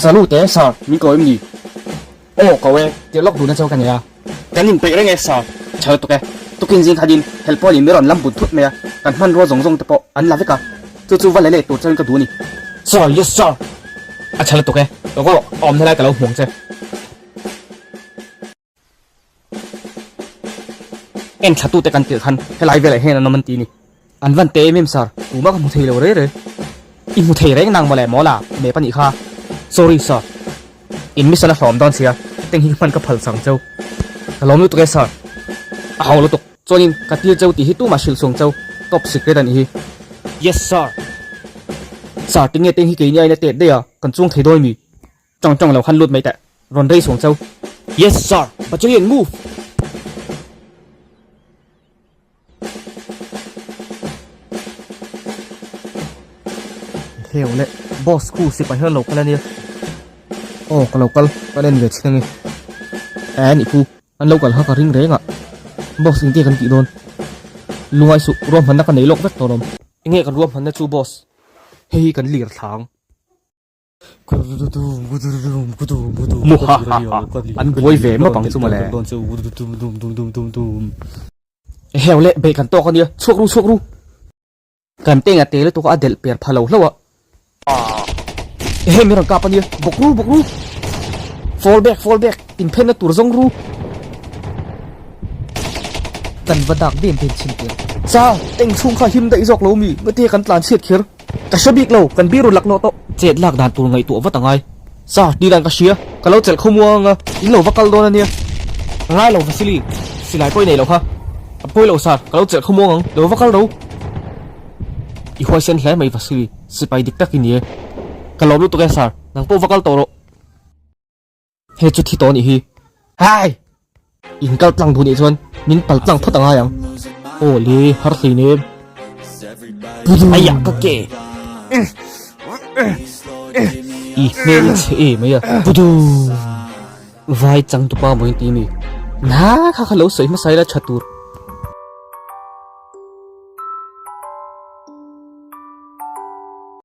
Salute e, Sir, min ko em ni? Aw, ko e, tirh lawk duhna chu ka nei a. Kan inpeih reng e, Sir. Tha lutuk e. Tukin zing khatin helpawlin mi rawn lam but thut mai a, kan hmanrua zawng zawng te pawh an la vek a. Chu chu va la leh tur chuan ka duh a ni. Sir, yes sir. A tha lutuk e. Ka kawh awmna lai ka lo hmu ang che. En thla tute kan tirh khan helai velah hian an awm an ti ni. An van te em em sir, tumah ka hmu thei lo rei rei. I hmu thei reng nang mawle mawla map a nih kha. Sorry sir. In mission a hlawm dawn sia, teng hi hman ka phal chang cheu. Ka lawm lutuk e sir. A hau lutuk. Chuanin ka tir cheu tih hi tumah hrilh chhung cheu. Top secret a nih hi. Yes sir. Sir tinge teng hi keini aina tet daih a, kan chuang thei dawn mi? Tawng tawng lo khan lut mai teh. Rawn rei suang chau. Yes sir! Battalion move! Heo le, boss khu sipai hian lo kal ania. Aw ka lo kal, ka en ve chhin ange. Eh nih khu, an lo kal kha ka ring reng a. Boss engtia kan tih dawn? Lungai suh, ruahmanna ka nei lawk vek tawh lawm. Enge kan ruahmanna chu boss? Hei hi kan lir thlang. An buai ve map ang chu mawle. Heu leh beih kan tawk ania, chhuak ru chhuak ru. Kan teng a te lutuk a a delh per pha lo hlauh a. Ehe mi rawn kap ania, bawk ru bawk ru. Fall back fall back, inphenna tur zawng ru. Kan va dak bem bem chhin tir. Cha, eng chhung kha him daih zawk lo mi, ngatia kan tlan chhiat kher. Ka hre bik lo, kan biru lak nawh tawh. Chet lak dan tur ngaihtuah vat a ngai. Sir, tih dan ka hria, ka lo chelh khawmuang anga, in lo va kal dawn a nia. Ka ngai lo Vasily, silai pawh i nei lo kha. A pawi lo sir, ka lo chelh khawmuang ang, lo va kal ro. I huaisen hle mai Vasily, sipai dik tak i ni e. Ka lawm lutuk e sir, nang pawh va kal tawh rawh. He chu thi tawh a nih hi. Hai! In kal tlang duh nih chuan min pal tlang phawt a ngai ang. Aw le, har hlei nem. Aiah ka ke. I hmel chhe e mai a. Vai chang tupa maw in ti mi. Na kha kha lo sawi hmasa ila tha tur.